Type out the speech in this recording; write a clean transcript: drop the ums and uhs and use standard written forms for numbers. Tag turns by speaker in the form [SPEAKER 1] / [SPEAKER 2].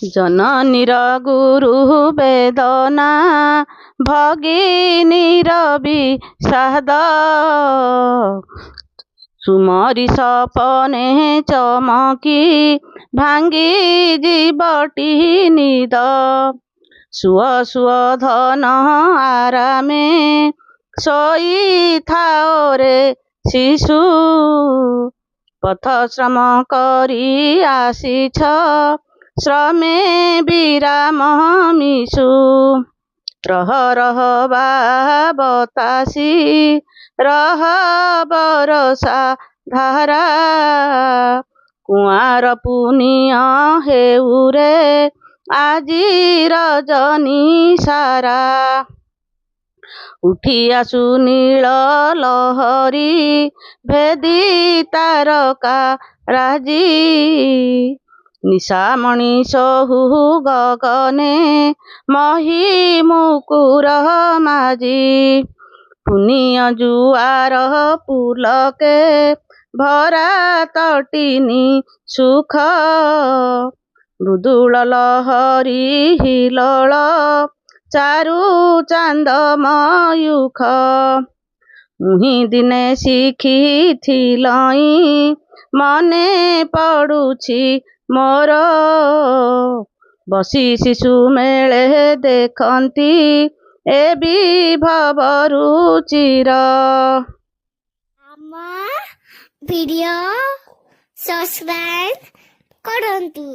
[SPEAKER 1] ଜନନୀର ଗୁରୁ ବେଦନା, ଭଗିନୀର ବିଷାଦ, ସୁମରି ସପନେ ଚମକି ଭାଙ୍ଗି ଯିବଟି ନିଦ। ଶୁଅ ଶୁଅ ଧନ, ଆରାମେ ଶୋଇଥାଅରେ ଶିଶୁ, ପଥଶ୍ରମ କରି ଆସିଛ, ଶ୍ରମେ ବିରାମ ମିଶୁ। ରହ ରହ ବା ବତାସି, ରହ ବରଷା ଧାରା, କୁଆଁର ପୁନିଅଁ ହେଉରେ ଆଜି ରଜନୀ ସାରା। ଉଠି ଆସୁ ନୀଳ ଲହରୀ ଭେଦି ତାରକା ରାଜି, ନିଶାମଣି ସହୁ ଗଗନେ ମହୀ ମୁକୁର ମାଜି। ପୁନିଅଁ ଜୁଆର ପୁଲକେ ଭରା ତଟିନୀ ସୁଖ, ମୃଦୁଳ ଲହରୀ ହିଲ୍ଲୋଳ ଚାରୁ ଚାନ୍ଦ ମୟୂଖ। ମୁହିଁ ଦିନେ ଶିଖିଥିଲଇଁ ମନେ ପଡୁଛି ମୋର, ବସି ଶିଶୁ ମେଳେ ଦେଖନ୍ତି ଏ ବିଭବ ରୁଚିର।
[SPEAKER 2] ଆମ ଭିଡ଼ିଓ ସବସ୍କ୍ରାଇବ୍ କରନ୍ତୁ।